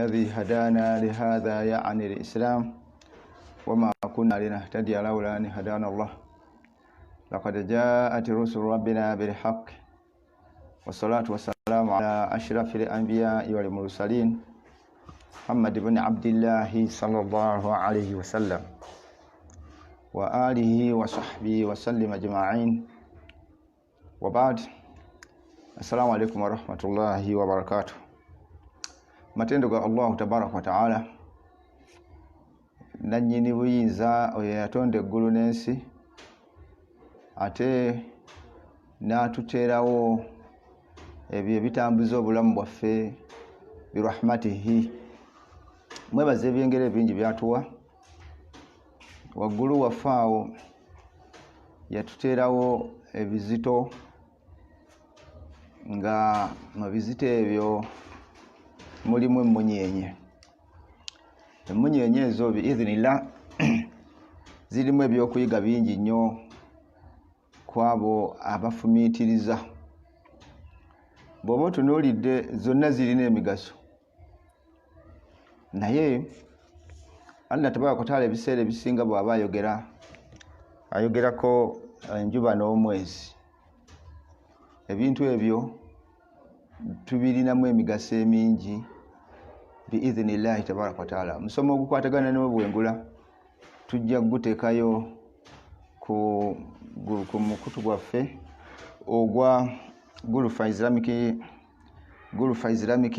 الذي هدانا لهذا يعني الإسلام وما كنا لنهتدي لولا أن هدانا الله لقد جاءت رسل ربنا بالحق والصلاة والسلام على أشرف الأنبياء والمرسلين محمد بن عبد الله صلى الله عليه وسلم وآله وصحبه وسلم أجمعين وبعد السلام عليكم ورحمة الله وبركاته. Matendo ga Allahu tabaraka wa taala, nannyini buyinza, oyo yatonda eggulu n'ensi ate n'atuteerawo ebyo ebitambuza obulamu bwaffe birahmatihi. Mwebaza ebyengera ebingi byatuwa. Waggulu waffe awo yatuteerawo ebizito, nga mu bizito ebyo mulimu emmunyeenye. Emmunyeenye ezo biidhinillah zirimu ebyokuyiga bingi nnyo ku abo abafumiitiriza. Bw'oba otunuulidde, zonna zirina emigaso, naye Allah tabaraka wataala ebiseera ebisinga bw'aba ayogera, ayogerako enjuba n'omwezi. Ebintu ebyo tubirinamu emigaso emingi biidhinillahi tabaraka wataala. Omusomo ogukwatagana n'obwengula tujja kuguteekayo ku mukutu gwaffe ogwa Gulufa Islamic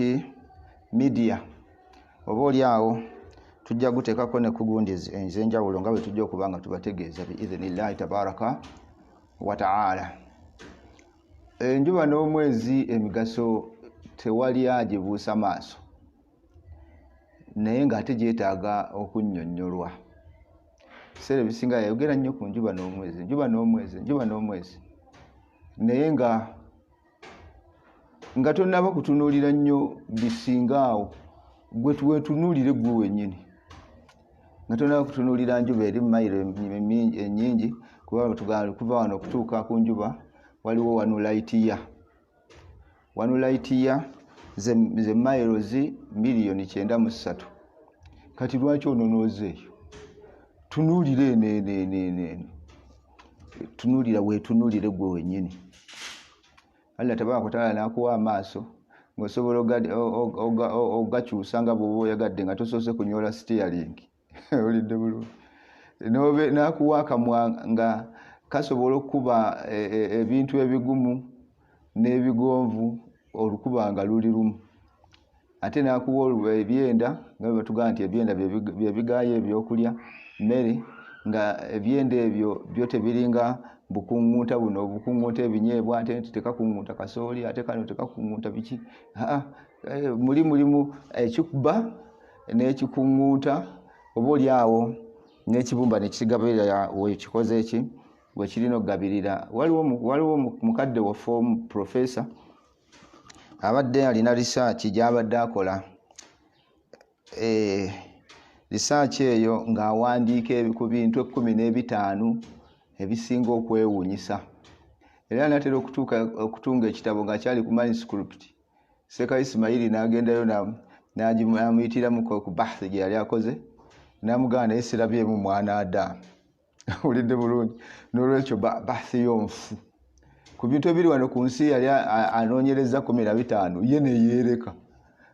Media. Oba oli awo tujja guteekako ne ku gundi ez'enjawulo nga bwe tujja okuba nga tubategeeza biidhinillahi tabaraka wataala. Enjuba n'omwezi, emigaso tewali agibuusa maaso, naye ng'ate gyetaaga okunnyonnyolwa. Ebiseera ebisinga yayogera nnyo ku njuba n'omwezi, enjuba n'omwezi, enjuba n'omwezi, naye nga tonnaba kutunuulira nnyo bisinga awo. Gwe wetunuulire gwe wennyini nga tonnaba kutunuulira njuba eri mayiro ennyingi, kuba kuva wano okutuuka ku njuba waliwo wano light year. Wano light year ze miles 93. Kati lwaki ononooza eyo? Tunuulira eno, eno, eno, eno, eno. Tunuulira, weetunuulire gwe wennyini. Allah tabaraka wataala n'akuwa amaaso ng'osobola ogakyusa nga bw'oba oyagadde nga tosoose kunyoola steering. Olidde bulungi. N'akuwa akamwa nga kasobola okukuba ebintu ebigumu n'ebigonvu, olukuba nga luli lumu. Ate n'akuwa ebyenda nga bwe batugamba nti ebyenda bye bigaayo ebyokulya, mmere, nga ebyenda ebyo byo tebiringa bukuŋŋunta buno obukuŋŋunta ebinyeebwa, ate nti tekakuŋŋunta kasooli, ate kano tekakuŋŋunta biki. Aa, muli mulimu ekikuba n'ekikuŋŋunta, oba oli awo n'ekibumba nekigabirira wekikoze eki wekirina okugabirira. Waliwo mukadde waffe omu, professor, abadde alina research gy'abadde akola. Research eyo ng'awandiika ku bintu 15 ebisinga okwewuunyisa, era natera okutuuka okutunga ekitabo ng'akyali ku manuscript. Seeka Isimayiri n'agendayo n'amuyitiramu ku bahthi gye yali akoze, n'amugamba, "Naye sirabyemu mwana ada owulidde bulungi, n'olwekyo bahthi yo nfu." Ku bintu ebiri wano ku nsi yali anoonyereza 15, ye neyeereka,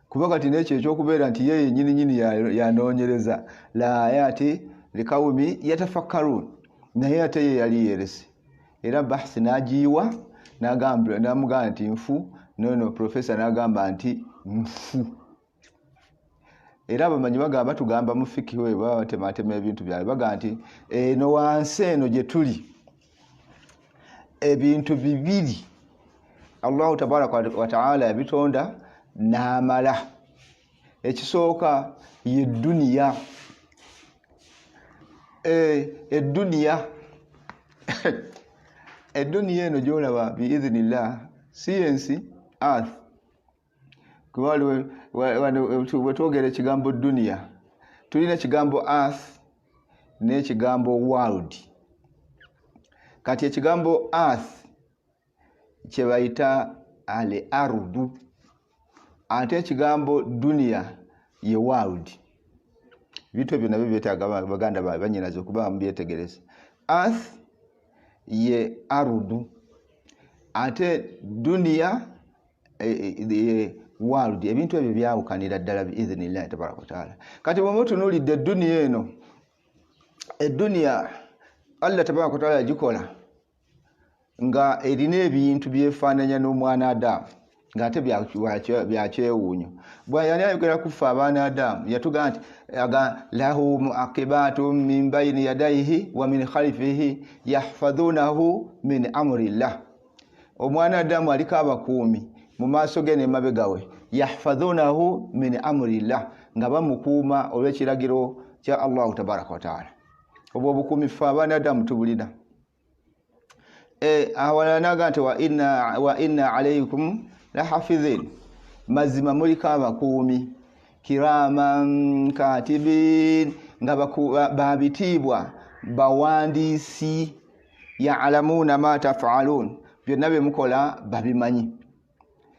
kuba kati n'ekyo ekyokubeera nti ye yennyini nyini yanoonyereza laayati likawumi yatafakkarun, naye ate ye yali yeerese. Era bahthi n'agiyiwa, n'amugamba nti nfu. Nono professor n'agamba nti nfu. Era abamanyi bagamba, batugamba mu fikiwe, baba batematema ebintu byabwe, bagamba nti eno wansi eno gye tuli ebintu bibiri Allahu tabaraka wataala yabitonda n'amala. Ekisooka ye duniya. Eduniya eno gyolaba, biidhinillah, si yensi earth, kuba bwe twogera ekigambo duniya tulina ekigambo earth n'ekigambo world. Kati ekigambo earth kyebayita al arudu, ate ekigambo duniya Ye world. Ebintu ebyo nabyo byetaaga baganda bannyinaze okuba mubyetegereza. Earth ye arudu, ate duniya ye world. Ebintu ebyo byawukanira ddala biidhinillahi tabaraka wataala. Kati bw'oba otunuulidde eduniya eno, eduniya Allah tabaraka wataala yagikola nga erina ebintu byefaananya n'omwana Adamu, ng'ate byakyewuunyo. Bweyali ayogera ku ffe abaana Adamu, yatugamba nti aga lahu muaqibatun min bayini yadaihi wa min khalifihi yahfadhunahu min amrillah. Omwana Adamu aliko abakuumi mu maaso ge n'emabega we, yahfadhunahu min amrillah, nga bamukuuma olw'ekiragiro kya Allahu tabaraka wataala. Obwo obukuumi ffe abaana Adamu tubulina. Awalala naga nti wa inna alaikum lahafidhin, mazima muliko abakuumi, kiraman katibin, nga babitiibwa bawandiisi, yalamuuna ma tafalun, byonna byemukola babimanyi.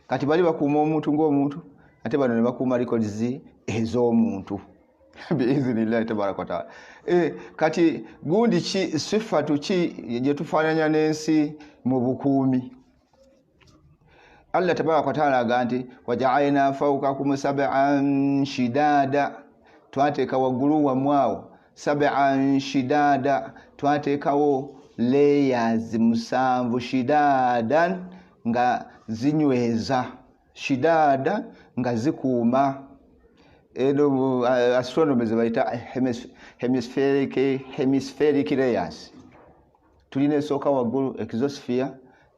Kati bali bakuuma omuntu ng'omuntu, ate bano ne bakuuma records ez'omuntu biizinillahi tabaraka wataala. Kati gundi ki, sifatu ki gye tufaananya n'ensi mu bukuumi? Allah tabaraka wataala aga nti wajaalna faukakum sab'an shidada, twateeka waggulu wammwe awo sab'an shidada, twateekawo layers 7, shidadan nga zinyweza, shidada nga zikuuma. Eno astronomy ze bayita hemispheric layers. Tulina esooka waggulu exosphere,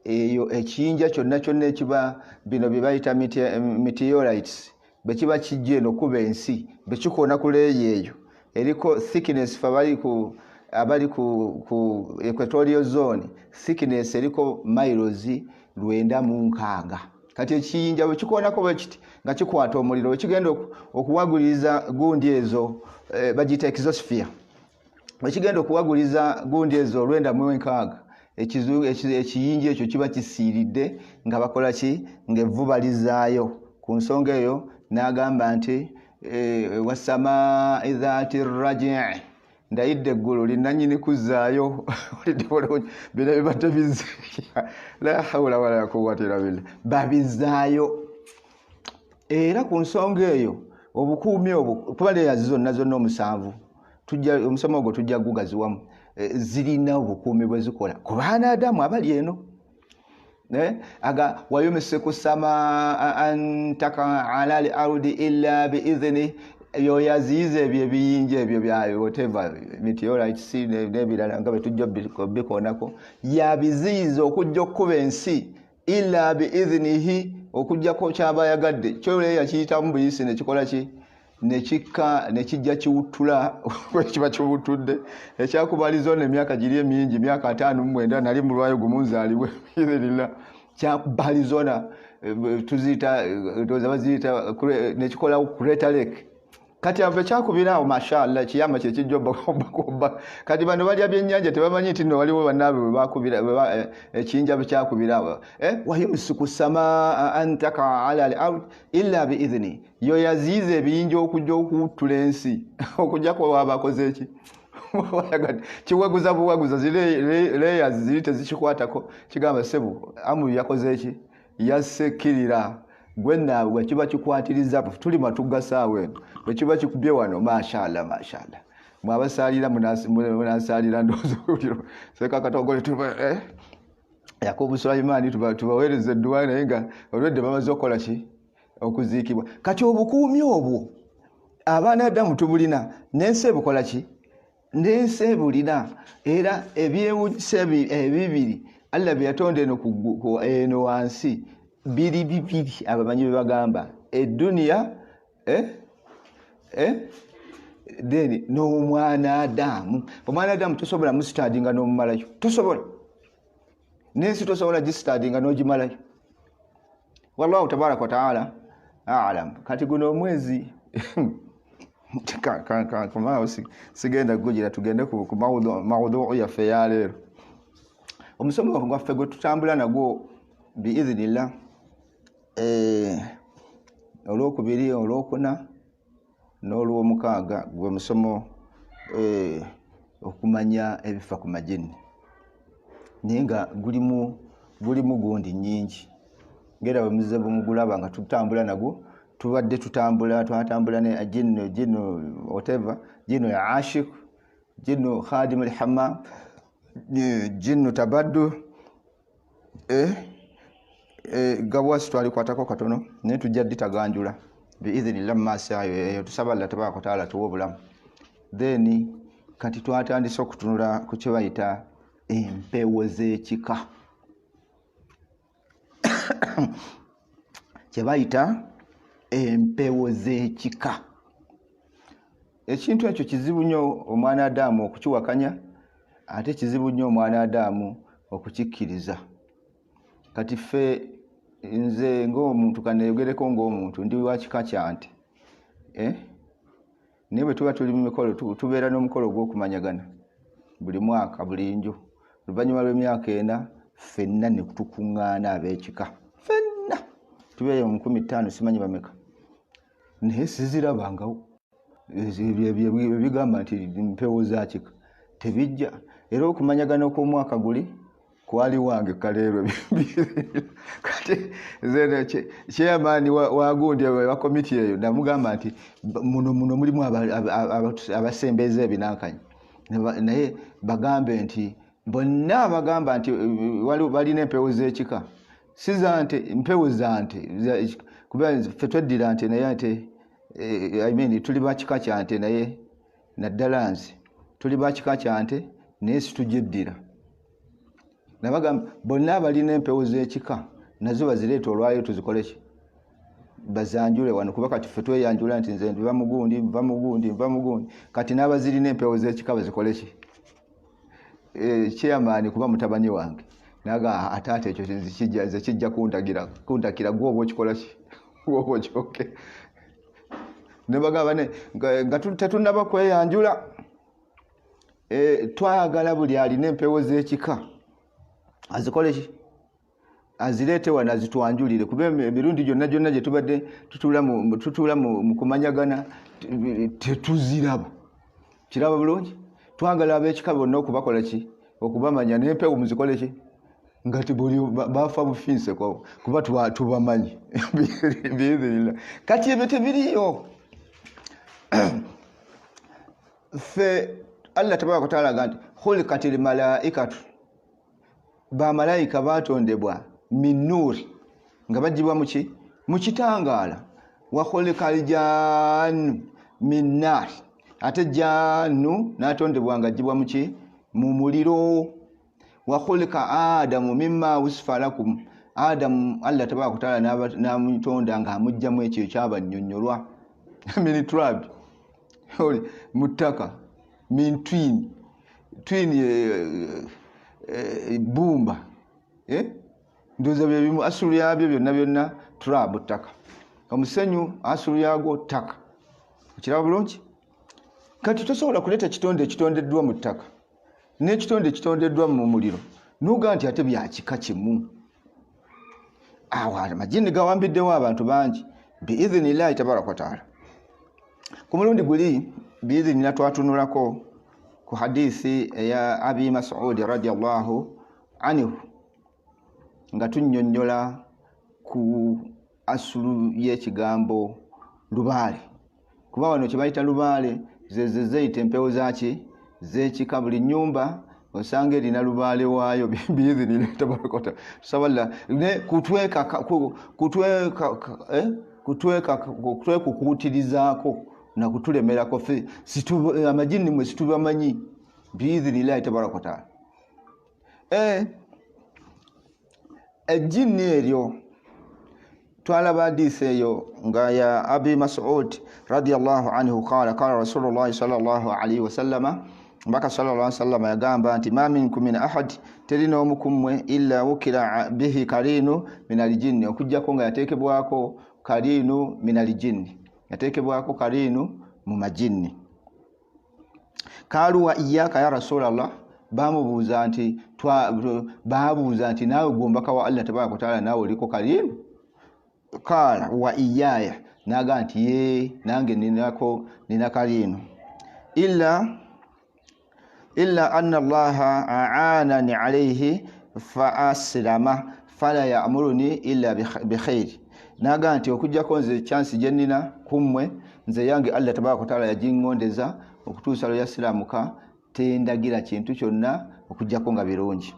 eyo ekiyinja kyonna kyonna ekiba bino bye bayita meteorites, bwe kiba kijja eno kuba ensi, bwe kikoona ku leeya eyo eriko thickness, fe abali ku equatorial zone, thickness eriko miles 960. Kati ekiyinja bwe kikoonako bwe kiti nga kikwata omuliro, bwe kigenda okuwaguliriza gundi ezo, bagiyita exosphere, bwe kigenda okuwaguliza gundi ezo 96, ekiyinja ekyo kiba kisiiridde nga bakola ki, ng'evvuba lizaayo. Ku nsonga eyo n'agamba nti wasamai dhati raji, ndayidde eggulu linnannyini kuzzaayo. Olidde bulungi, bino bibadde bizze, la hawula wala quwwata illa billah, babizaayo. Era ku nsonga eyo obukuumi obwo, kuba layers zonna zonna 7, omusomo ogwo tujja gugaziwamu, zirina obukuumi bwe zikola ku baana Adamu abali eno. Aga wayumsiku samaa an taka ala al ardi illa biidhni, yoyo yaziyiza ebyo ebiyinja ebyo bya whatever meteorites n'ebirala nga bwe tujja bikoonako, yabiziyiza okujja okukuba ensi illa biidhnihi, okujjako kyaba yagadde. Kyoleya yakiyitamu buyisi nekikola ki, nekikka nekijja kiwuttula kiba kiwuttudde. Ekyakubaliza ono emyaka giri emingi, myaka 59, nali mulwayo gumu nzaalibwe biidhnillah, kyakubalizona tuziyita ndowooza baziyita nekikola Crater Lake. Kati avo ekyakubira awo, mashallah, ekiyama kyekijja obbakuba. Kati bano balya byennyanja tebamanyi nti nno waliwo bannaabwe bwe bakubira, ekiyinja bwe kyakubira awo. Wayumsiku samaa an takaa ala al ard illa biidhni, yo yaziyiza ebiyinja okujja okuwuttula ensi okujjako waba akoze eki, kiwaguza buwaguza, ziri layers ziri tezikikwatako. Kigamba sebu amu yakoze eki, yasekirira gwe naawe bwe kiba kikwatiriza, tuli matugga saawa eno, bwe kiba kikubye wano, mashallah mashallah, mwabasaalira munasaalira ndowooza owuliro seeka katongole tuba Yakubu Sulaimaani tubaweereza edduwa, naye nga olwedde bamaze okukola ki, okuziikibwa. Kati obukuumi obwo abaana Adamu tubulina, n'ensi ebukola ki, n'ensi ebulina. Era ebyewunyisa ebibiri Allah bye yatonda eno eno wansi biri bibiri, abamanyi bye bagamba eduniya, then n'omwana Adamu. Omwana Adamu tosobola musitadinga n'omumalayo, tosobola n'ensi tosobola gisitadinga n'ogimalayo. Wallahu tabaraka wataala alam. Kati guno omwezi kumaawo sigenda kugugira, tugende ku maudhuu yaffe eyaleero. Omusomo gwaffe gwe tutambula nagwo biidhinillah, olwokubiri, olwokuna, N'olwomukaaga gwe musomo okumanya ebifa ku majini, naye nga gulimu gundi nnyingi, ngera bwe muzze bwemugulaba nga tutambula nagwo, tubadde tutambula, twatambula ne jinnu, jinnu whatever, jinnu ya ashik, jinnu khadim alhammam, jinnu tabaddu, gabwasi twalikwatako katono, naye tujja ditaganjula biidhinillah mu maaso ayo. Eyo tusaba Allah tabaraka wataala tuwe obulamu. Then kati twatandise okutunula ku kye bayita empewo z'ekika, kye bayita empewo z'ekika. Ekintu ekyo kizibu nnyo omwana Adamu okukiwakanya, ate kizibu nnyo omwana Adamu okukikkiriza. Kati ffe, nze ng'omuntu, kaneeyogereko ng'omuntu, ndi wa kika kya nte, Naye bwe tuba tuli mu mikolo, tubeera n'omukolo ogw'okumanyagana buli mwaka, buli nju. Oluvannyuma lw'emyaka 4 ffenna ne tukuŋŋaana ab'ekika ffenna, tubeere mu 5000, simanyi bameka, naye sizirabangawo. Ebyo bigamba nti mpewo za kika tebijja. Era okumanyagana okw'omwaka guli kwali wange Kaleerwe. Kati nze chairman wa gundi wa komiti eyo namugamba nti muno mulimu abasembeza ebinankanyi, naye bagambe nti bonna abagamba nti balina empewo z'ekika si za nte, mpewo za nte, kuba ffe tweddira nte, naye ate, I mean, tuli ba kika kya nte, naye naddala nze tuli ba kika kya nte, naye situgyeddira. Nabagamba bonna abalina empewo z'ekika nazo bazireete olwayo tuzikole ki, bazanjule wano, kuba kati ffe tweyanjula nti nze nva mugundi, nva mugundi, nva mugundi. Kati n'abazirina empewo z'ekika bazikole ki? Chairman kuba mutabani wange naga ataata ekyo nze kijja kundakira gwe oba okikola ki, gwe oba okyoke. Ne bagamba nga tetunnaba kweyanjula, twagala buli alina empewo z'ekika azikole ki, azireete wano azitwanjulire, kuba emirundi gyonna gyonna gye tubadde tutuula mu kumanyagana tetuziraba. Kiraba bulungi, twagala ab'ekika bonna okubakola ki, okubamanya, n'empewo muzikole ki, nga tibuli bafa bufinse kuba tubamanyi. Kati ebyo tebiriyo. Ffe Allah tabaraka wataala aga nti khuliqatil malaikatu, bamalayika batondebwa min nuuri, nga bagibwa muki, mu kitangaala. Wa khuliqal jannu min naar, ate jannu n'atondebwa nga agibwa muki, mu muliro. Wa khuliqa adamu mimma wusifa lakum, Adamu Allah tabaraka wataala n'amutonda ng'amuggyamu ekyo ekyabannyonnyolwa min tribe, mu ttaka, min twin, twin, bumba, Ndowooza bye bimu, asulu yabyo byonna byonna trab, ttaka, omusenyu asulu yagwo ttaka. Okiraba bulungi? Kati tosobola kuleeta kitonde ekitondeddwa mu ttaka n'ekitonde ekitondeddwa mu muliro n'ogaa nti ate bya kika kimu. Awo amajini gawambiddewo abantu bangi biidhinillahi tabaraka wataala. Ku mulundi guli biidhinillah twatunulako ku hadithi eya Abi Masudi radiallahu anhu, nga tunnyonnyola ku asulu y'ekigambo lubaale, kuba wano kye bayita lubaale ze zeyita empewo zaki z'ekika. Buli nnyumba osanga erina lubaale waayo biidhinillah tabaraka wataala. Tusaba Allah ne kutwekukuutirizaako na kutulemerako ffe amajini mwe situbamanyi biidhinillahi tabaraka wataala. Ejjini eryo twalaba hadithi eyo nga ya Abi Mas'ud radiyallahu anhu, qala qala Rasulullah sallallahu alaihi wasallama, mbaka sallallahu alaihi wasallama yagamba nti ma minkum min ahad, teri n'omu ku mmwe, illa wukila bihi karinu min aljinni, okuggyako nga yateekebwako karinu min aljinni, yateekebwako karinu mu majinni. Kalu wa iyaka ya Rasulallah, bamubuuza nti babuuza nti naawe gwe omubaka wa Allah tabaraka wataala, naawe oliko karinu? Qala wa iyaya, naga nti ye nange ninako nina karinu illa anna Allaha a'anani alayhi fa aslama fala ya'muruni illa bi khair. Naga nti okujjako nze chance gye nnina kummwe, nze yange Allah tabaraka wa taala yagingondeza okutuusa lwe yasiramuka, tendagira kintu kyonna okujjako nga birungi.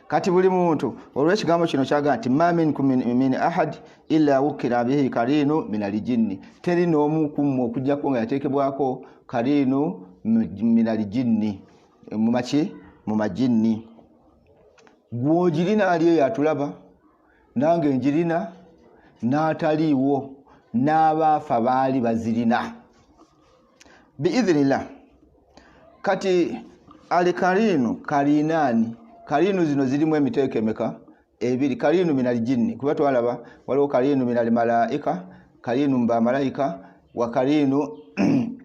Kati buli muntu olw'ekigambo kino kyaga nti ma minkum min ahad illa wukira bihi karinu min aljinni, teri n'omu kummwe okujjako nga yateekebwako karinu min aljinni, mu maki, mu majinni. Gw'ogirina ali eyo atulaba, nange njirina, n'ataliiwo, n'abaafa baali bazirina biidhinillah. Kati alikarinu karinani, karinu zino zirimu emiteeko emeka? Ebiri. Karinu minal jinni, kuba twalaba waliwo karinu minal malaika, karinu mu bamalayika, wa karinu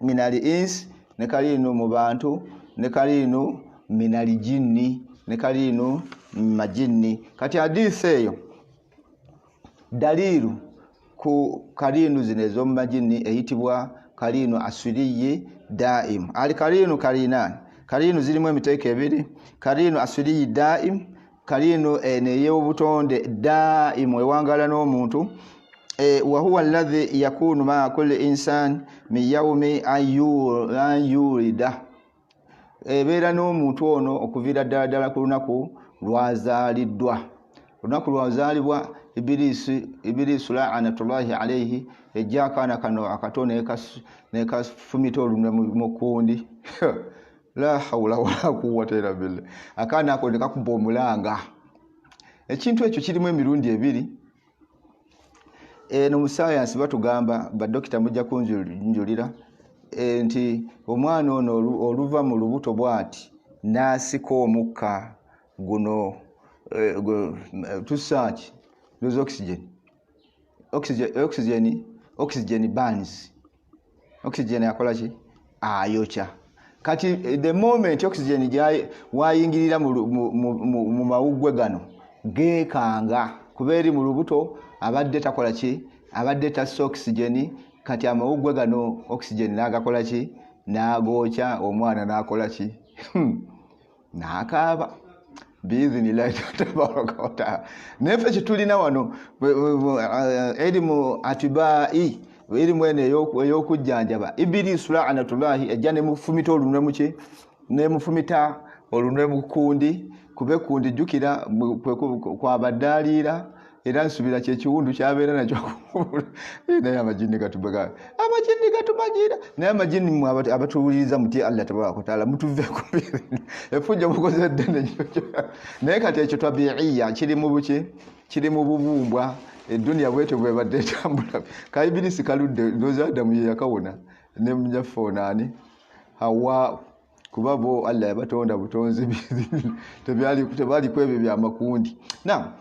minal insi, ne karinu mu bantu, ne karinu minal jinni, ne karinu majinni. Kati hadisi eyo dalilu ku karinu zino ez'omu majinni eyitibwa karinu asiriyi daim. Ali karinu karinani, karinu zirimu emiteeko ebiri, karinu asiriyi daim, karinu eno ey'obutonde daimu ewangala n'omuntu. Wa huwa alladhi yakunu maa kulli insan min yaumi an yulida, ebeera n'omuntu ono okuviira ddala ddala ku lunaku lwazaaliddwa. Olunaku lwazaalibwa Ibilisi la'anatullahi alayhi ejja akaana kano akato nekafumita olunwe mu kkundi. La hawla wala quwwata illa billah. Akaana ako ne kakuba omulanga. Ekintu ekyo kirimu emirundi ebiri. Eno mu sayansi batugamba, badokita mujja kunjulira, nti omwana ono oluva mu lubuto bw'ati n'asika omukka guno, tusaaki those oxygen, oxygen, oxygen burns, oxygen akola ki? Ayokya. Kati the moment oxygen wayingirira mu mawuggwe gano geekanga, kuba eri mu lubuto abadde takola ki? Abadde tassa oxygen. Kati amawuggwe gano oxygen n'agakola ki? N'agookya, omwana n'akola ki? N'akaaba biidhinillahi tabaraka wataala. Naye ffe kyetulina wano erimu atibai, erimu eno ey'okujjanjaba, Ibilisi la'anatullahi ejja nemufumita olunwe muki, nemufumita olunwe mu kkundi, kuba ekkundi jjukira kwabaddaaliira, era nsubira kyekiwundu kyabeera nakyo. Naye amajinni gatubaga, amajinni gatumagira. Naye amajinni mmwe abatuwuliriza mutye Allah tabaraka wataala, mutuveeko effujjo mukoze eddene nnyo. Naye kati ekyo tabiiya kiri mu buki, kiri mu bubumbwa. Eduniya bwetyo bwebadde etambula. Ka Ibilisi kaludde, ndowooza Adamu ye yakawona ne munyaffe ono ani, Hawa, kuba bo Allah yabatonda butonzi, tebaliko ebyo byamakundi. Na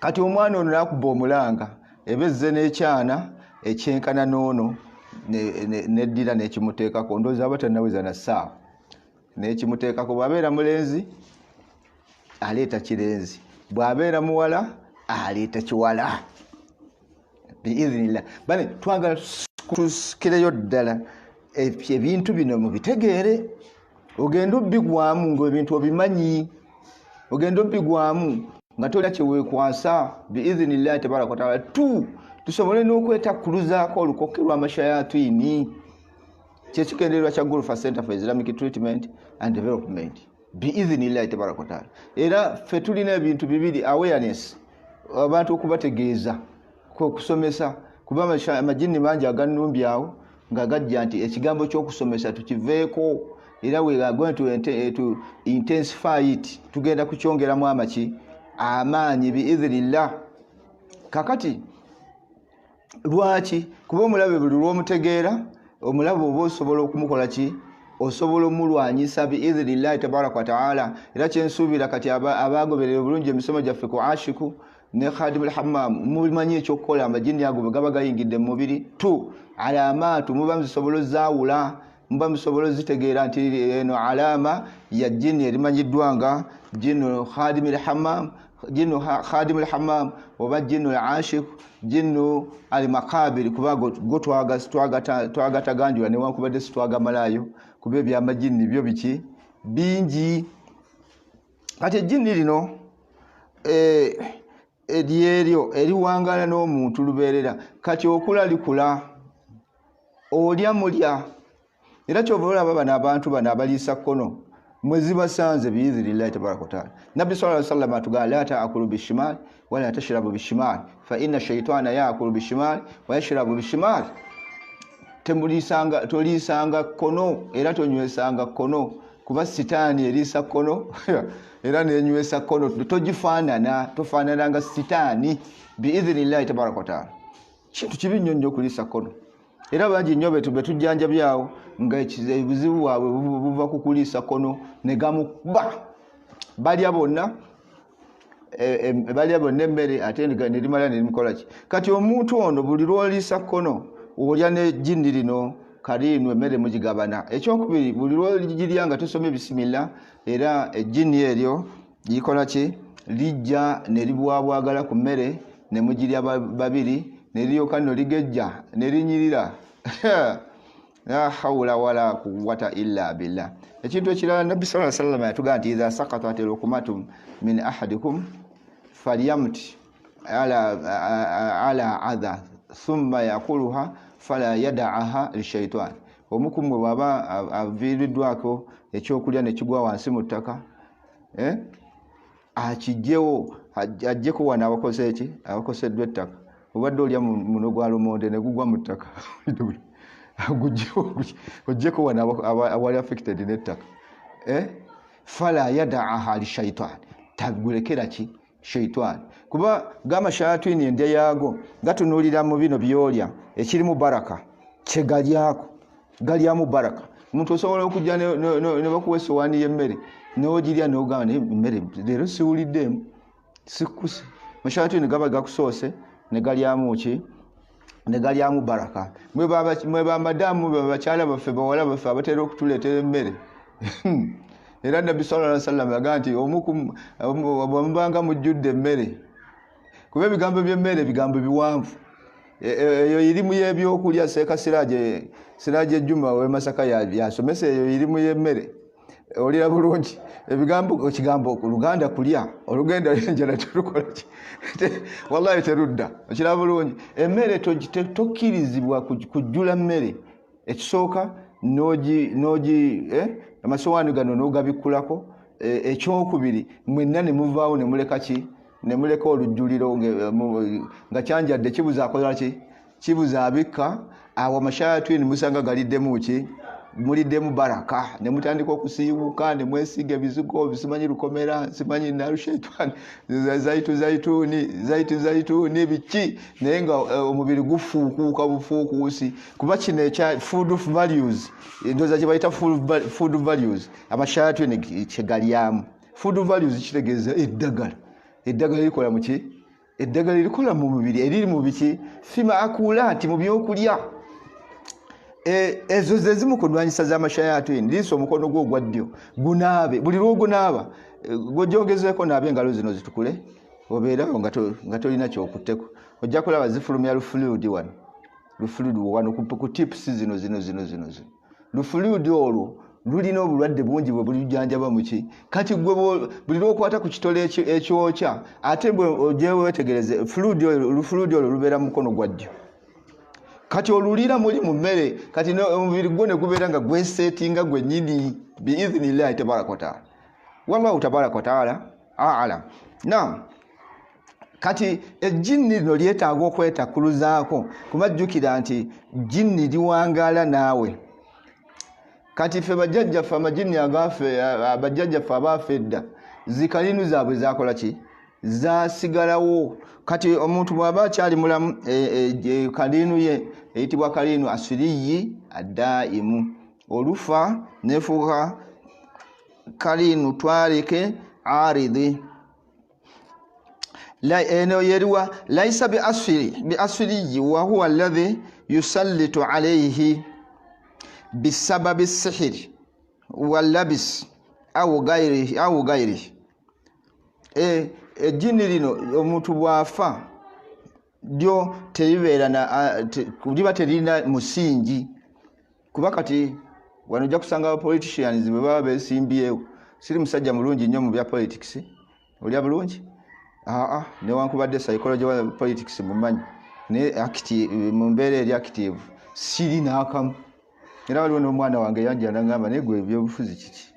kati omwana ono n'akuba omulanga, eba ezze n'ekyana ekyenkana n'ono, neddira n'ekimuteekako, ndowooza aba tannaweza na ssaawa n'ekimuteekako. Bw'abeera mulenzi aleeta kirenzi, bw'abeera muwala aleeta kiwala biidhinillah. Bane twagala tusikireyo ddala ebintu bino mubitegeere, ogenda obbigwamu ng'ebintu obimanyi, ogenda obbigwamu nga tolina kyeweekwasa biidhinillahi tabaraka wataala. Tu tusobole n'okwetakkuluzaako olukoke lw'amashayatini, kyekigendererwa kya Gulfa Center for Islamic Treatment and Development biidhinillahi tabaraka wataala. Era ffe tulina ebintu bibiri: awareness, abantu okubategeeza, okusomesa, kuba amajinni mangi agannumbye awo nga gajja nti ekigambo ky'okusomesa tukiveeko, era we are going to intensify it, tugenda kukyongeramu amaki, amaanyi biidhinillah. Kakati lwaki? Kuba omulabe buli lw'omutegeera omulabe oba osobola okumukola ki, osobola omulwanyisa biidhinillahi tabaraka wataala. Era kyensuubira kati abagoberera obulungi emisomo gyaffe ku Ashiku ne Khadimul Hammam, mumanyi ekyokukola amajinni ago bwe gaba gayingidde mu mubiri. Tu alamaatu muba musobola ozaawula, muba musobola ozitegeera nti eno alama ya jinni erimanyiddwa nga jinnu Khadimul Hammam, Jinnu khadimu lhammam oba jinnu lashik, jinnu almakabiri, kuba go twagataganjula newankubadde sitwagamalayo, kuba ebyamajinni byo biki bingi. Kati ejjinni lino eryeryo eriwangala n'omuntu lubeerera. Kati okula likula, olya mulya. Era kyova olaba bano abantu bano abaliisa kkono mwe zibasanze biidhinillahi tabaraka wataala. Nabbi sallallahu alaihi wasallam atugamba la taakulu bishimal wala tashrabu bishimal fa inna shaitana yaakulu bishimal wa yashrabu bishimal. Toliisanga kkono era tonywesanga kkono, kuba sitaani eriisa kkono era nenywesa kkono. Togifaanana, tofaanananga sitaani biidhinillahi tabaraka wataala. Kintu kibi nnyo nnyo okuliisa kkono, era bangi nnyo betujjanjabyawo nga obuzibu bwabwe buva ku kuliisa kkono ne gamukuba. Balya bonna balya bonna emmere ate nerimala nerimukolaki. Kati omuntu ono buli lwoliisa kkono olya nejjinni lino kariinu, emmere mugigabana. Ekyokubiri, buli lwogirya nga tosomye bisimilla, era ejjinni eryo likola ki? Lijja ne libwabwagala ku mmere ne mugirya babiri, ne liryoka nno ligejja ne linyirira. La hawula wala quwwata illa billah. Ekintu ekirala, Nabbi sallallahu alaihi wasallam yatugamba nti idha saqatat luqmatun min ahadikum falyamti ala adha thumma yakuluha fala yadaaha lishaitan. Omukumwe bw'aba aviiriddwako ekyokulya ne kigwa wansi mu ttaka, akijjewo, ajjeko wano abakoze eki, abakoseddwa ettaka. Obadde olya muno gwa lumonde ne gugwa mu ttaka, ojjeko wano awali affected n'ettaka. Fala yadaaha lishaitan, tagulekera ki shaitan, kuba gama shayatini endya yaago gatunuulira mu bino byolya ekirimu baraka kyegalyako, galyamu baraka. Omuntu osobola okujja ne bakuwa essowaani y'emmere n'ogirya n'ogamba naye emmere leero siwuliddeemu, sikkuse. Mashayatini gaba gakusoose ne galyamu ki? Ne galyamu baraka. Mwe bamadamu, mwe bakyala baffe, bawala baffe abatera okutuleetera emmere. Era Nabbi sallallahu alaihi wasallam yagamba nti bwe mubanga mujjudde emmere, kuba ebigambo by'emmere bigambo biwanvu. Eyo irimu y'ebyokulya. Seeka Siraje Juma w'e Masaka yasomesa eyo irimu y'emmere. Olira bulungi ebigambo, ekigambo Luganda kulya, olugenda enjala terukola ki, wallahi terudda. Okiraba bulungi emmere tokkirizibwa kujjula mmere. Ekisooka nogi amasowaani gano n'ogabikkulako. Ekyokubiri, mwenna ne muvaawo ne muleka ki, ne muleka olujjuliro nga kyanjadde kibuza akola ki, kibuza abikka. Awo amashayatini musanga galiddemu ki, muliddemu baraka, ne mutandika okusiiwuuka ne mwesiga ebizigo, simanyi lukomera, simanyi narushaitani, zaitu zaituni, zaitu zaituni, biki, naye nga omubiri gufuukuuka bufuukuusi. Kuba kino ekya food values, ndowooza kye bayita food values, amashayatini kyegalyamu food values, kitegeeza eddagala. Eddagala likola muki? Eddagala erikola mu mubiri eriri mu biki? Fima akulaati, mu byokulya. Ezo ze zimu ku ndwanyisa z'amashayatini. Liisa omukono gwo ogwa ddyo, gunaabe. Buli lwogunaaba gwojongezeeko, naabe engalo zino zitukule, obeerawo nga tolina kyokutteko. Ojja kulaba zifulumya lufluid wano, lufluid wano ku tips zino zino zino zino zino. Lufluid olwo lulina obulwadde bungi bwe bulijjanjaba muki. Kati gwe buli lwokwata ku kitole ekyokya, ate bwe ojewetegereze lufluid olwo lubeera mu mukono gwa ddyo. Kati olulira muli mu mmere, kati omubiri gwo ne gubeera nga gweseetinga gwennyini biidhinillahi tabaraka wataala. Wallahu tabaraka wataala alam. Nam, kati ejjinni lino lyetaaga okwetakuluzaako, kuba jjukira nti jinni liwangaala naawe. Kati ffe bajjajjaffe, amajinni agaffe, bajjajjaffe abaafa edda, zikalinu zaabwe zakola ki? Zasigalawo. Kati omuntu bw'aba akyali mulamu, kalinu ye eyitibwa kalinu asiriyi addaimu, olufa nefuuka kalinu twarike aridi. Eno yeriwa laisa biasiriyi wahuwa alladhi yusallitu alayhi bisababi sihiri walabis au gairihi. Ejjini lino omuntu bw'afa lyo teribeera liba terina musingi, kuba kati wano ojja kusanga aba politicians bwe baba beesimbyewo. Siri musajja mulungi nnyo mu bya politics, olya bulungi aa, newankubadde psychology wa politics mumanyi, naye mu mbeera eri active siri n'akamu. Era waliwo n'omwana wange yajja nagamba, naye gwe ebyobufuzi kiki?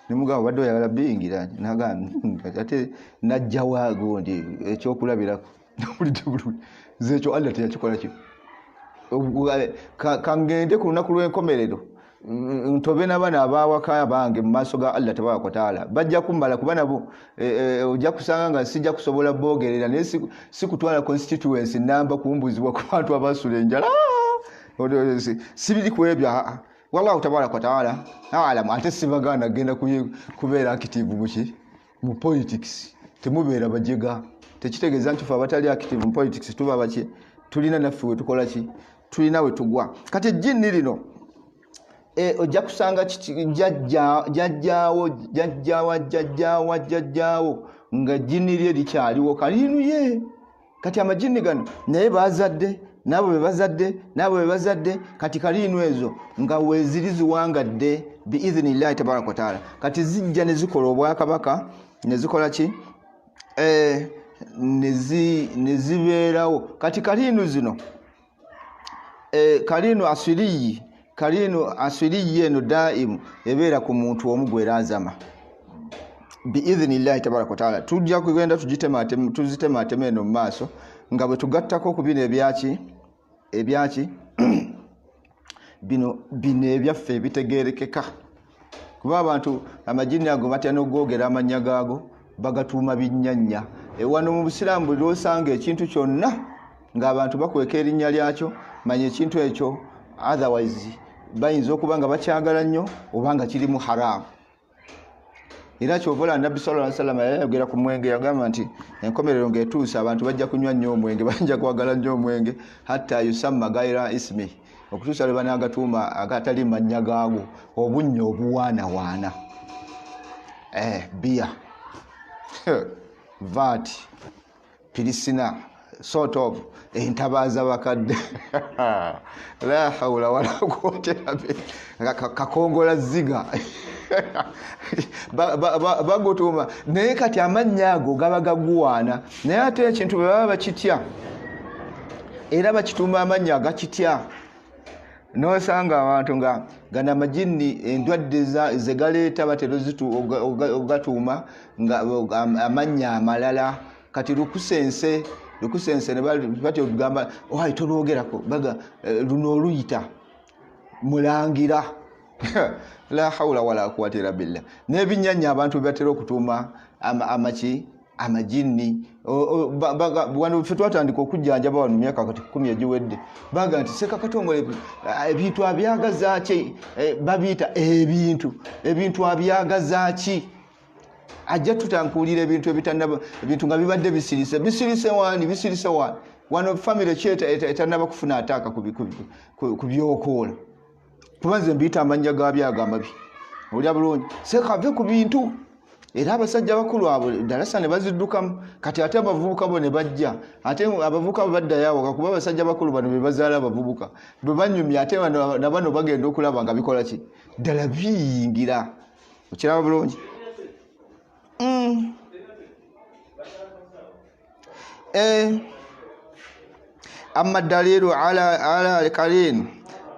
Nemugamba, obadde oyagala biyingira? Nagamba ate najjawo agundi ekyokulabirako. Nawulidde bulungi nze ekyo Allah teyakikola kyo. Kangende ku lunaku lw'enkomerero ntobe n'abaana abawaka bange mu maaso ga Allah tabaraka wataala, bajja kummala, kuba nabo ojja kusanga nga sijja kusobola boogerera, naye sikutwala constituency namba kumbuzibwa ku bantu abasula enjala. Sibiri ku ebyo. Wallahu tabaraka wataala alamu. Ate sibagaana genda kubeera active muki mu politics, temubeera bajega. Tekitegeeza nti fe abatali active mu politics tuba baki, tulina naffe wetukola ki, tulina we tugwa. Kati ejjinni lino ojja kusanga jjajjaawo jjajjawa jjajjaawa jjajjaawo nga jjinni lye likyaliwo kaliinuye. Kati amajinni gano naye bazadde naabo be bazadde naabo be bazadde, kati kaliinu ezo nga weeziri ziwangadde biidhinillahi tabaraka wataala. Kati zijja ne zikola obwakabaka ne zikola ki, ne zibeerawo. Kati kaliinu zino kaliinu asiriyi, kaliinu asiriyi eno daimu ebeera ku muntu omu gwerazama biidhinillahi tabaraka wataala. Tujja kugenda tuzitematema eno mu maaso nga bwe tugattako ku bino ebyaki ebyaki bino bino ebyaffe ebitegerekeka, kuba abantu amajini ago batya n'ogwogera amannya gaago, bagatuuma binnyanya. Wano mu busiraamu buli lwosanga ekintu kyonna ng'abantu bakweka erinnya lyakyo, manya ekintu ekyo otherwise bayinza okuba nga bakyagala nnyo oba nga kirimu haramu. Era kyova olaba Nabbi sallallahu alaihi wasallam yayogera ku mwenge, yagamba nti enkomerero ng'etuuse abantu bajja kunywa nnyo omwenge, bajja kwagala nnyo omwenge, hatta yusamma gaira ismi, okutuusa lwe banaagatuuma agatali mannya gaagwo, obunnyo obuwaanawaana, bia vat pirisina sort of entabaaza bakadde, la haula wala quwwata illa billah, kakongola ziga bagutuuma. Naye kati amannya ago gaba gaguwaana, naye ate ekintu bwe baba bakitya era bakituuma amannya agakitya. Nosanga abantu nga gano amajinni endwadde ze galeeta batera ogatuuma nga amannya amalala. Kati lukusense, lukusense ne batya okugamba owai tolwogerako, baga luno oluyita mulangira, la haula wala quwwata illa billah. N'ebinnyanya abantu bye batera okutuuma amaki amajinni. Wano ffe twatandika okujjanjaba wano myaka kati 10 egiwedde, baga nti Ssekakatongole ebintu abyagaza ki, babiyita ebintu, ebintu abyagaza ki, ajja tutankuulira ebintu ebitannaba, ebintu nga bibadde bisirise, bisirise wani, bisirise wani. Wano famire ki etannaba kufuna ataaka ku byokoola, kuba nze mbiyita amannya gaabyo ago amabi. Olya bulungi sekave ku bintu. Era abasajja bakulu abo dalasa ne baziddukamu. Kati ate abavubuka bo ne bajja, ate abavubuka bo baddayo awaka, kuba abasajja bakulu bano be bazaala abavubuka bwe banyumya, ate na bano bagenda okulaba nga bikola ki ddala biyingira. Okiraba bulungi. Amma dalilu ala alkarin,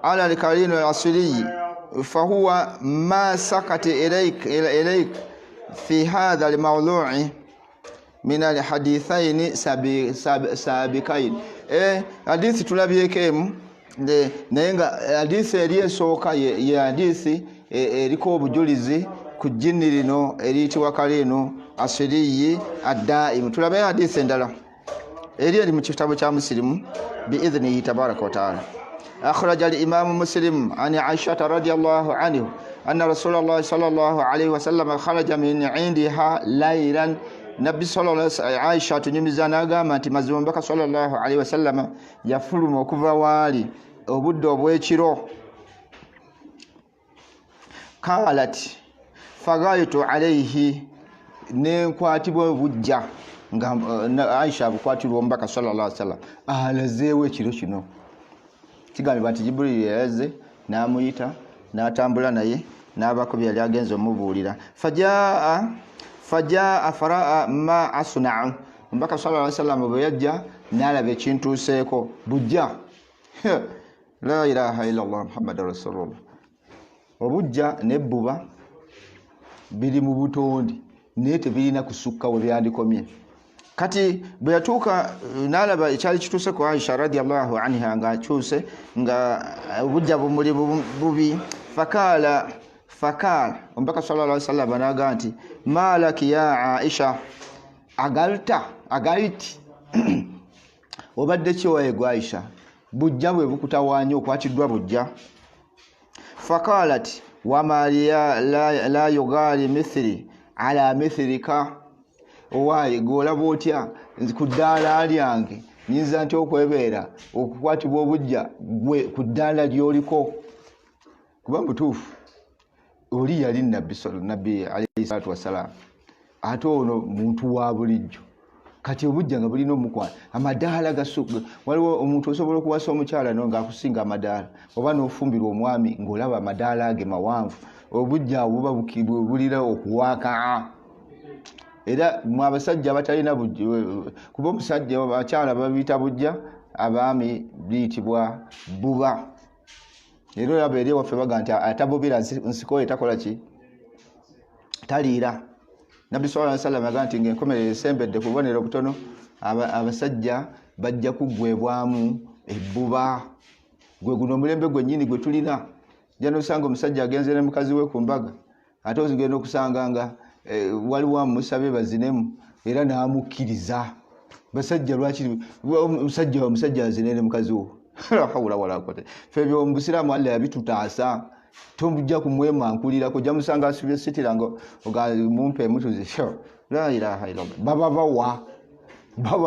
ala alkarin alasiriyi fahuwa ma sakata ilayk fi hadha almawdu'i min alhadithaini sabikain. Hadithi tulabyeko emu, naye nga hadithi eri esooka ye hadithi eriko obujulizi ku jjinni lino eriyitibwa kaliinu asiriyi addaimu. Tulabe hadithi endala eri eri mu kitabo kya Musilimu biidhnihi tabaraka wataala. Akhraja alimamu Muslim an Aishata radiallahu anhu anna Rasulallah sallallahu alaihi wasallam kharaja min indiha lailan. Nabbi sallallahu alaihi wasallam, Aisha atunyumiza n'agamba nti mazima omubaka sallallahu alaihi wasallam yafuluma okuva waali obudde obw'ekiro. Qalat fagaitu alaihi, Nenkwatibwa obujja nga Aisha abukwatirwa omubaka sallallahu alaihi wasallam alazeewo ekiro kino. Kigambibwa nti Jibril yayaze n'amuyita n'atambula naye n'abaako bye yali agenze omubuulira. Fajaa faraa ma asnau, omubaka sallallahu alaihi wasallam bwe yajja n'alaba ekintuuseeko bujja. La ilaha illallah Muhammadur rasulullah. Obujja n'ebbuba biri mu butonde naye tebirina kusukka we byandikomye. Kati bwe yatuuka n'alaba ekyali kituuse ku Aisha radiyallahu anha ng'akyuse nga obujja bumuli bubi. Fakaala omubaka sallallahu alaihi wasallam n'agamba nti malaki ya Aisha agalta agaliti obadde ki owaye gwe Aisha, bujja bwe bukutawaanya okwatiddwa bujja. Fakalat wama la yugali mithli ala mithlika, owaye gw'olaba otya ku ddaala lyange nyinza nti okwebeera okukwatibwa obujja gwe ku ddaala ly'oliko. Kuba mutuufu oli yali nabbi alayhi salatu wassalam, ate ono muntu wa bulijjo. Kati obujja nga bulina omukwano amadaala gasuka. Waliwo omuntu osobola okuwasa omukyala no ng'akusinga amadaala, oba n'ofumbirwa omwami ng'olaba amadaala ge mawanvu, obujja buba bulira okuwaaka. Era mwe abasajja abatalina bujja, kuba omusajja abakyala babiyita bujja, abaami biyitibwa buba. Era olaba eri ewaffe baga nti atabubira nsiko ye takola ki, taliira. Nabbi sallallahu alaihi wasallam agamba nti ng'enkomerero esembedde ku bubonero butono, abasajja bajja kuggwebwamu ebbuba. Gwe guno omulembe gwennyini gwe tulina. Ojja n'osanga omusajja agenze ne mukazi we ku mbaga, ate ozigenda okusanga nga waliwo amusabye bazinemu era n'amukkiriza. Basajja lwaki omusajja azine ne mukazi we? La hawla wala quwwata. Ffe ebyo mu Busiraamu Allah yabitutaasa. Tojja kumwemankulirako, ojja musanga asibye sitira nga mumpe emutuzi. La ilaha illallah. Baba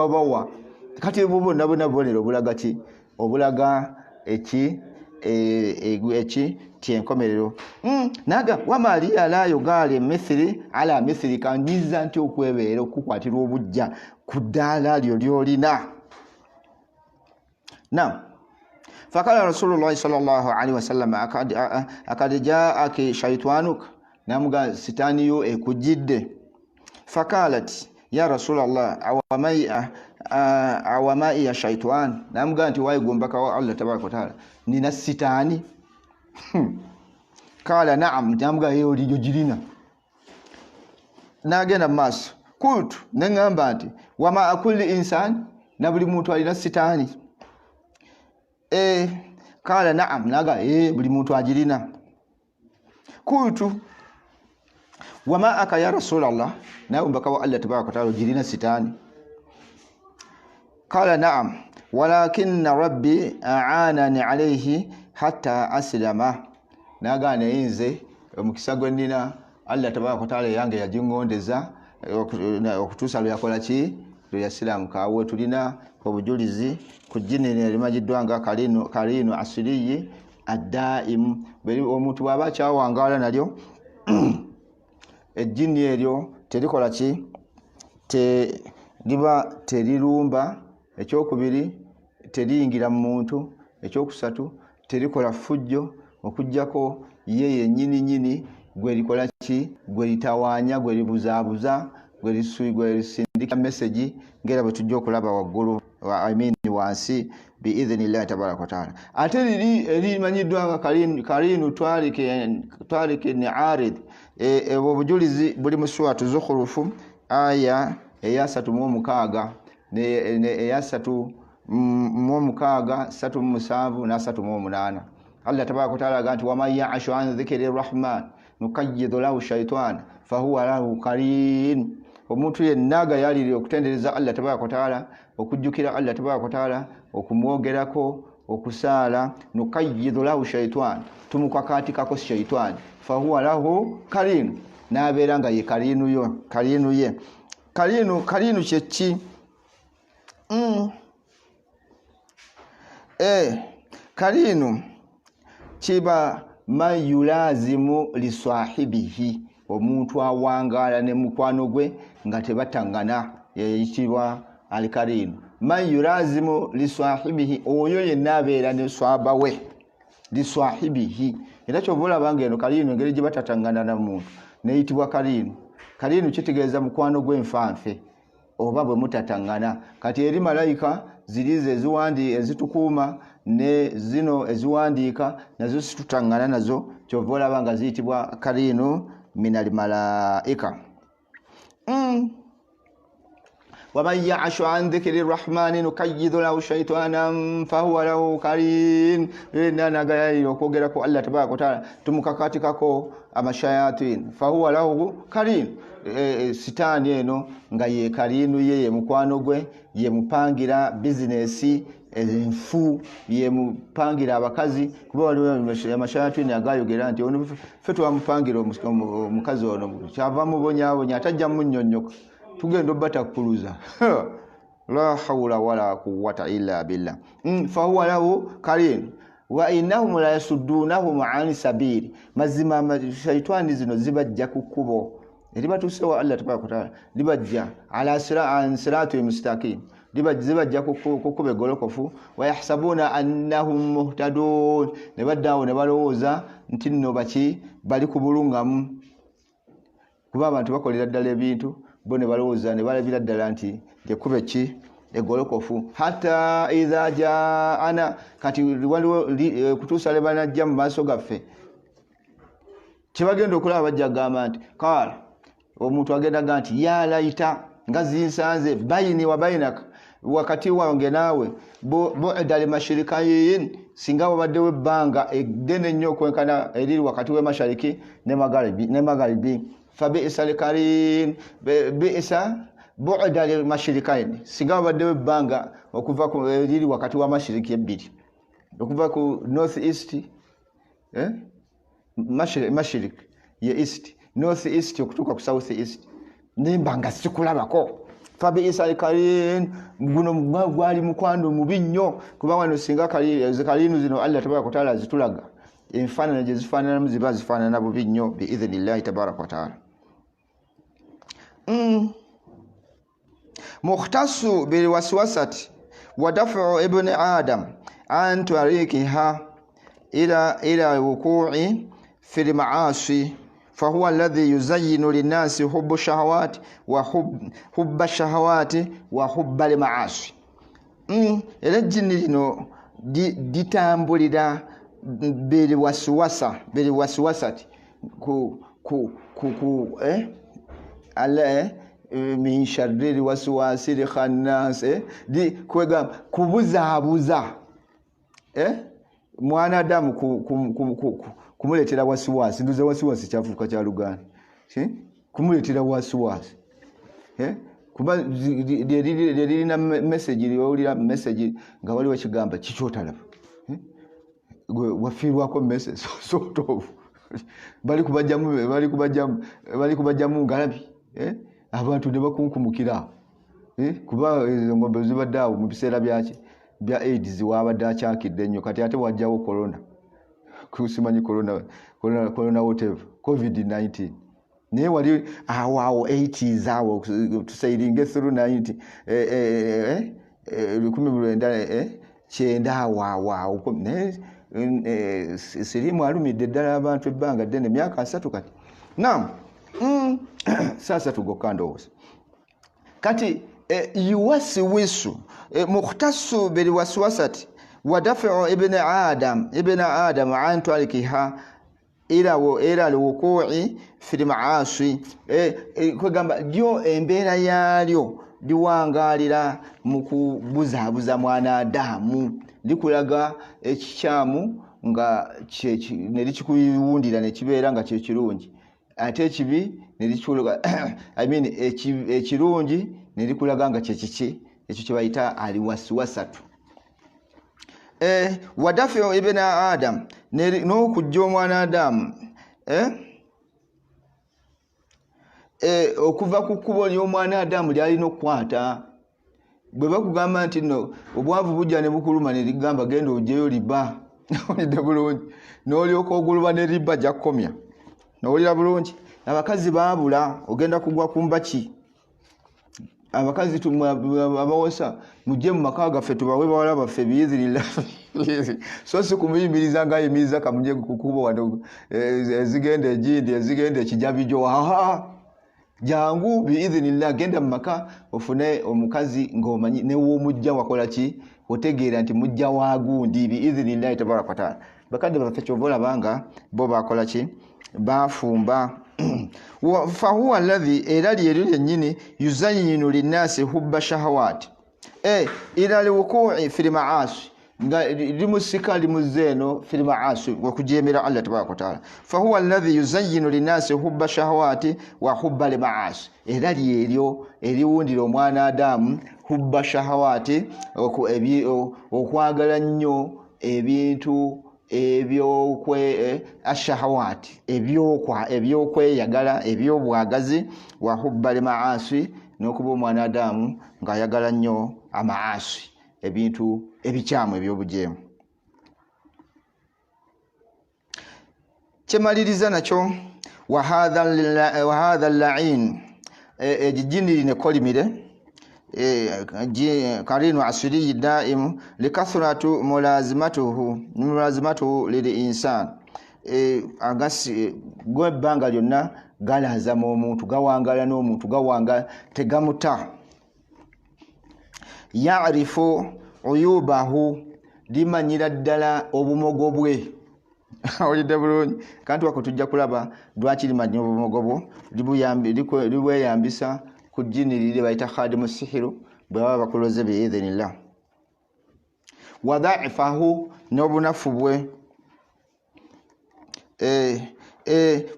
bawa. Kati obwo bwonna bwonna bubonero obulaga ki? Obulaga eki eki tyenkomerero. Naga wamali la yugali mithli ala mithli, kanjiza nti okwebeera okukwatirwa obujja ku ddaala lyo ly'olina. Naam. Fakala Rasulullah sallallahu alaihi wasallam akad jaaki shaytanuk, namuga sitani yo ekujjidde. Fakalat ya Rasulallah awamai ya shaytan, namuga nti wayi gombaka wa Allah tabaraka wa taala nina sitani. Kala naam, namuga yo lijo jirina. Nagenda maaso kultu neŋŋamba nti wama akulli insan, na buli muntu alina sitaani. Kala naam, naga buli muntu agirina. Kultu wama aka ya Rasulallah, nawe omubaka wa Allah tabaraka wataala ogirina sitaani. Kala naam walakinna rabbi aanani alayhi hatta aslama, naga naye nze omukisa gwe nnina Allah tabaraka wataala yange yagiŋŋondeza okutuusa lwe yakola ki, lwe yasiraamuka. Awo tulina obujulizi ku jjini lino erimanyiddwa nga karinu asiriyi addaimu. Omuntu bw'aba akyawangaala nalyo ejjini eryo terikola ki, liba terirumba. Ekyokubiri teriyingira mu muntu. Ekyokusatu terikola ffujjo okuggyako ye yennyini nnyini gwe likola ki, gwe litawaanya, gwe libuzaabuza, gwe lisindika message ng'era bwe tujja okulaba waggulu, I mean wansi biidhinillahi tabaraka wataala. Ate liri erimanyiddwa nga karinu twariki ni arid, obwo obujulizi buli mu suratu Zukhrufu aya eya 36 eya 36 37 na 38. Allah tabaraka wataala agamba nti waman ya'ashu an dhikri rahman nukayyidu lahu shaytan fahuwa lahu qarin. Omuntu yenna agayalirira okutendereza Allah tabaraka wataala, okujjukira Allah tabaraka wataala, okumwogerako, okusaala, nukayyidu lahu shaytan, tumukakaatikako shaytan, fahuwa lahu qarin, n'abeera nga ye karinu yo, karinu ye. Karinu kye ki? Karinu kiba man yulazimu liswahibihi, Omuntu awangaala ne mukwano gwe nga tebatangana yeyitibwa alkarinu. Man yulazimu liswahibihi, oyo yenna abeera ne swaba we liswahibihi. Era kyova olaba nga eno karinu engeri gye batatangana na muntu neyitibwa karinu. Karinu kitegeeza mukwano gw'enfanfe oba bwe mutatangana. Kati eri malayika zirize eziwandi ezitukuuma ne zino eziwandiika nazo situtangana nazo, kyova olaba nga ziyitibwa karinu minal malaika. Waman yashu an dhikri rrahmani nukayyidu lahu shaitanan fahuwa lahu karin. Yenna nagayalira okwogera ku Allah tabaraka wataala tumukakatikako amashayatin fahuwa lahu karin. Sitaani eno nga ye karinu ye, ye mukwano gwe, ye mupangira bizinesi enfu, ye mupangira abakazi, kuba waliwo amashayatini agayogera nti ono ffe twamupangira omukazi ono kyava mubonyabonya atajja munnyonnyoka, tugenda obatakkuluza. La hawula wala quwwata illa billah. Fahuwa lahu karin wa innahum la yasuddunahum an sabili. Mazima shaitani zino zibajja ku kkubo eribatuuse wa Allah tabaraka wataala, libajja ala an sirati mustaqim, zibajja ku kkubo eggolokofu. Wa yahsabuna annahum muhtadun, ne baddaawo ne balowooza nti nno baki bali ku bulungamu, kuba abantu bakolera ddala ebintu bo ne balowooza ne balabira ddala nti lyekkubo ki eggolokofu. Hatta idha jaana, kati waliwo kutuusa le banajja mu maaso gaffe, kyebagenda okulaba bajja kugamba nti kaala omuntu agenda ga nti ya laita nga zinsanze bayini wa bayinaka, wakati wange naawe bu'da limashirikayin, singa wabaddewo ebbanga eddene ennyo okwenkana eriri wakati w'emashariki ne magharibi. Fabi'sa likarin, bi'sa bu'da limashirikain, singa wabaddewo ebbanga okuva ku eriri wakati wa mashiriki ebbiri, okuva ku north east mashirik ye east, north east okutuuka ku south east, nemba nga sikulabako. Fabi'sa likarin, guno gwali mukwano mubi nnyo, kuba wano singa karinu zino Allah tabaraka wataala zitulaga enfaanana gye zifaananamu ziba zifaanana bubi nnyo biidhinillahi tabaraka wataala. Mukhtasu bilwaswasati wa dafu ibni adam an tarikiha ila wuqu'i fil ma'asi fahuwa alladhi yuzayyinu linnasi hubbu shahawati wa hubba shahawati wa hubba al-ma'asi. Era ejjini lino litambulira biliwaswasati ku ku ku ku ala min sharri waswasi al-khannas, kwegamba kubuzaabuza mwanadamu kumuleetera wasiwasi. Nduza wasiwasi kyafuuka kya Luganda, kumuleetera wasiwasi kuba lirina message, lyowulira message nga waliwo ekigamba kikyotalaba gwe wafiirwako message sort of bali kubajjamu ngalabi abantu ne bakunkumukira kuba engombe zibadde awo mu biseera byaki bya AIDS wabadde akyakidde nnyo, kati ate wajjawo corona, kusimanyi corona whatever COVID-19, naye wali awo awo 80s awo tusairinge through 90 1990 awo awo awo, naye siriimu alumidde ddala abantu ebbanga ddene, myaka 30 kati. Naam, saa 3 gokka ndowooza. Kati yuwasiwisu mukhtasu biliwaswasati wa dafu ibni adam an tarikiha ila alwuqu'i fil ma'asi. Kwegamba lyo embeera yaalyo liwangaalira mu kubuzaabuza mwanadamu, likulaga ekikyamu nga ne likikuwundira ne kibeera nga kye kirungi, ate ekibi ne likulaga I mean ekirungi ne likulaga nga kye kiki, ekyo kye bayita aliwaswasatu. Wadafi ibn Adam, n'okujja omwana Adamu okuva ku kkubo ly'omwana Adamu lyalina okukwata. Bwe bakugamba nti nno obwavu bujja ne bukuluma, ne ligamba genda oggyeyo riba, owulidde bulungi, n'olyoka oguluba ne riba gyakkomya, n'owulira bulungi. Abakazi baabula, ogenda kugwa ku mbaki. Abakazi abawosa mujje mu maka gaffe tubawe bawala baffe biizinillah. So si kumuyimiriza ng'ayimiriza kamuje ku kkubo wano, ezigenda egindi, ezigenda ekijabijo. Haha, jangu biizinillah, genda mu maka ofune omukazi ng'omanyi new'omujja wakola ki, otegeera nti mujja wa gundi biizinillah tabaraka wataala. Bakadde baffe kyova olaba nga bo bakola ki, bafumba. Fahuwa alladhi, era lyeryo lyennyini, yuzayinu linnasi hubba shahawati ila liwukui fi lmaasi, nga limusika limuzza eno fi lmaasi, okujemera Allah tabaraka wataala. Fahuwa alladhi yuzayinu linnasi hubba shahawati wa hubba lmaasi, era lyeryo eriwundira omwana Adamu hubba shahawati, okwagala nnyo ebintu ashahawati, ebyokweyagala, ebyobwagazi, wa hubba lmaasi, n'okuba omwana Adamu ng'ayagala nnyo amaasi, ebintu ebikyamu ebyobujeemu. Kyemaliriza nakyo, wa hadha al-la'in, ejjini lino ekkolimire, karinu asiriyi daimu likathratu mulazimatuhu lil insan, agasi go ebbanga lyonna galaazama omuntu, gawangala n'omuntu, gawanga tegamuta. Yarifu uyubahu, limanyira ddala obumogo bwe. Olidde bulungi kanti wako tujja kulaba lwaki limanya obumogo bwo. Libweyambisa ku jjini liri bayita khadimu sihiru, bwe baba bakuloze biidhinillah. Wa dhaifahu, n'obunafu bwe,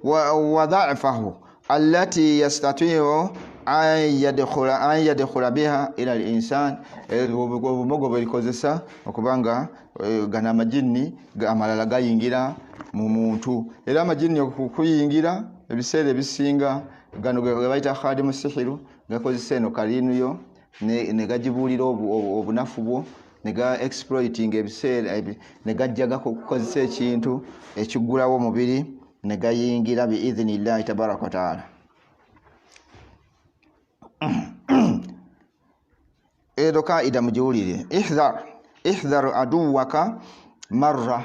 wa dhaifahu allati yastatiu an yadkhula biha ila al-insan, obumogo bwe likozesa okubanga gano amajinni amalala gayingira mu muntu. Era amajinni okuyingira ebiseera ebisinga gano ge bayita khadimu sihiru gakozesa eno kaliinu yo ne gagibuulira obunafu bwo, ne ga exploiting ebiseera, ne gajja gakozesa ekintu ekiggulawo omubiri ne gayingira biidhinillahi tabaraka wataala. Ero kaida mugiwulire, ihdhar aduwaka marra,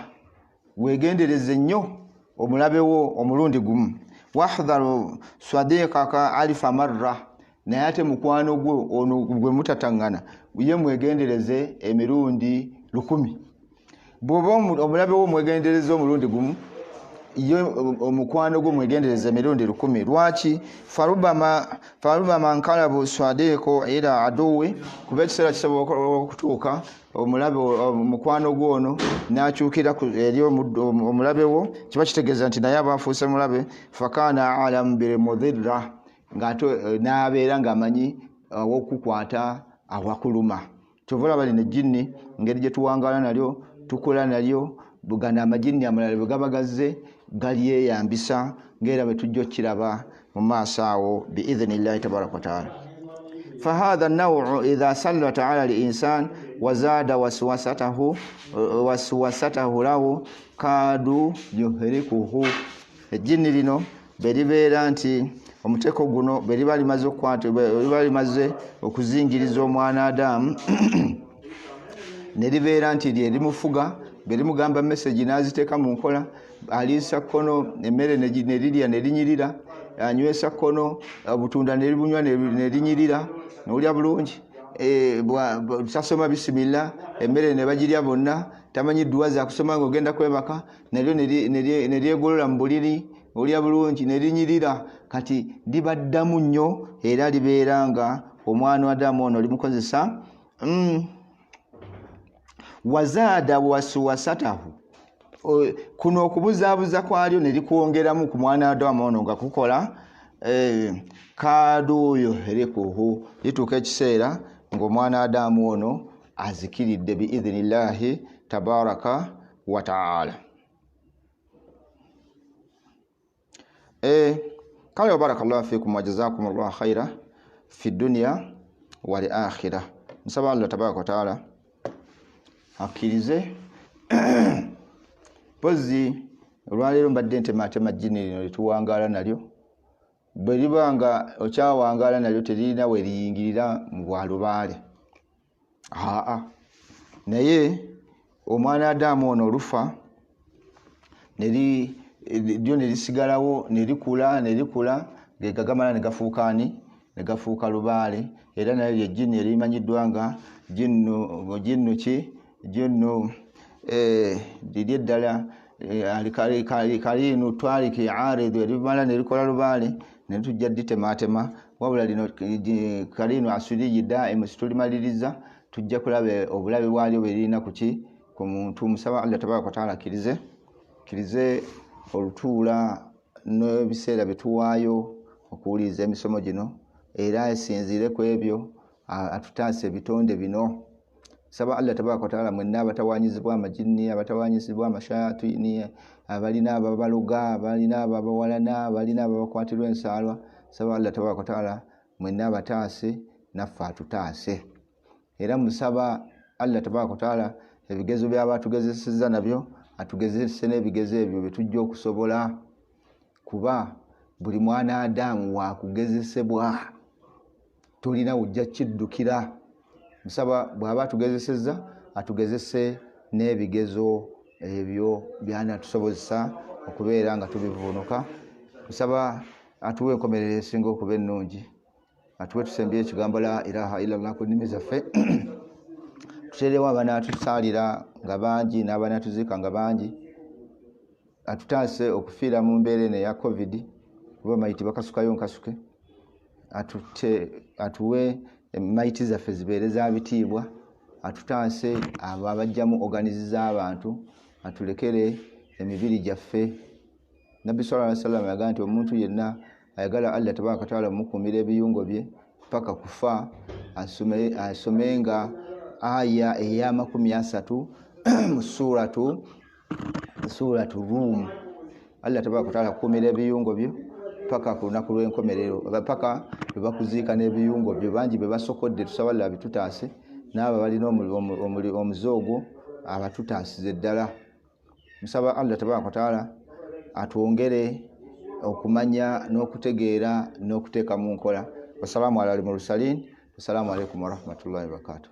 weegendereze nnyo omulabe wo omulundi gumu. Wahdharu sadiqaka alifa marra, naye ate mukwano gwo ono gwe mutataŋŋana ye mwegendereze emirundi 1000. Bw'oba omulabe wo mwegendereze omulundi gumu, ye omukwano gwo mwegendereze emirundi 1000. Lwaki? Farubama nkalabu sadiqu ila aduwi, kuba ekiseera kisobola okutuuka omulabe omukwano gwo ono n'akyukira eri omulabe wo, kiba kitegeeza nti naye aba afuuse mulabe. Fakana alamu bilmudhirra, ng'ate n'abeera ng'amanyi awokukwata awakuluma. Kyova olaba lino ejjinni engeri gye tuwangaala nalyo, tukola nalyo, gano amajinni amalala bwe gaba gazze galyeyambisa, ng'era bwe tujja okukiraba mu maaso awo biidhinillahi tabaraka wataala. Fahadha nawu idha sallata ala linsan wazaada waswasatahu lahu kadu yuhrikuhu. Ejjinni lino bwe libeera nti omuteeko guno bwe liba limaze okukwata, bwe liba limaze okuzingiriza omwana Adamu ne libeera nti lye limufuga, bwe limugamba message n'aziteeka mu nkola, aliisa kkono emmere ne lirya ne linyirira, anywesa kkono obutunda ne libunywa ne linyirira, n'olya bulungi, tasoma bisimillah, emmere ne bagirya bonna, tamanyi dduwa za kusoma ng'ogenda kwebaka, nalyo ne lyegolola mu buliri, olya bulungi ne linyirira. Kati libaddamu nnyo era libeera nga omwana Adamu ono limukozesa. Wazaada wasuwasatahu, kuno okubuzaabuza kwalyo ne likwongeramu ku mwana Adamu ono nga kukola kadu yuhrikuhu, lituuka ekiseera ng'omwana Adamu ono azikiridde biidhinillahi tabaraka wataala. Kale wa barakallahu fikum wa jazakumullahu khaira fi dunya wal akhirah. Nsaba Allah tabaraka wa taala akkirize. Mpozi olwaleero mbadde ntematema jjini lino lituwangaala nalyo. Bwe liba nga okyawangaala nalyo teririna we liyingirira mu bwalubaale. Aa, naye omwana Adamu ono olufa lyo ne lisigalawo ne likula ne likula, ge gagamala ne gafuuka ani? Ne gafuuka lubaale. Era nayo lye jjini erimanyiddwa nga jinnu ki? Jinnu liri eddala kaliinu twariki aridu, erimala ne likola lubaale ne tujja dditemaatema. Wabula lino kaliinu asiriyi daimu situlimaliriza, tujja kulaba obulabe bwalyo bwe lirina ku ki? Ku muntu. Musaba Allah tabaraka wataala akkirize olutuula n'ebiseera bye tuwaayo okuwuliriza emisomo gino, era asinziire ku ebyo atutaase ebitonde bino. Saba Allah tabaraka wataala mwenna abatawanyizibwa amajinni, abatawanyizibwa amashayatini, abalina ababaloga, abalina ababawalana, abalina ababakwatirwa ensaalwa, saba Allah tabaraka wataala mwenna abataase naffe atutaase. Era musaba Allah tabaraka wataala ebigezo by'aba atugezesezza nabyo atugezese n'ebigezo ebyo bye tujja okusobola, kuba buli mwana Adamu wakugezesebwa, tolina wujja kiddukira. Musaba bw'aba atugezesezza atugezese n'ebigezo ebyo byanatusobozesa okubeera nga tubivuunuka. Musaba atuwe enkomerero esinga okuba ennungi, atuwe tusembye ekigambo la ilaha illallah ku nnimi zaffe, tuteerewo abanatusaalira nga bangi n'abanatuziika nga bangi, atutaase okufiira mu mbeera eno eya COVID kuba mayiti bakasukayo nkasuke, atuwe mayiti zaffe zibeere za bitiibwa, atutaase abo abajjamu organizi z'abantu, atulekere emibiri gyaffe. Nabbi sallallahu alaihi wasallam yagamba nti omuntu yenna ayagala Allah tabaraka wataala omukuumira ebiyungo bye paka kufa asomenga aya eya 30 mu suratu Rum. Allah tabaraka wataala akuumira ebiyungo byo paka ku lunaku lw'enkomerero, paka lwe bakuziika n'ebiyungo byo. Bangi be basokodde, tusaba Allah abitutaase, n'abo balina omuze ogwo abatutaasize ddala. Musaba Allah tabaraka wataala atwongere okumanya n'okutegeera n'okuteeka mu nkola. Wassalamu ala al-mursalin. Wassalamu alaikum warahmatullahi wabarakatuh.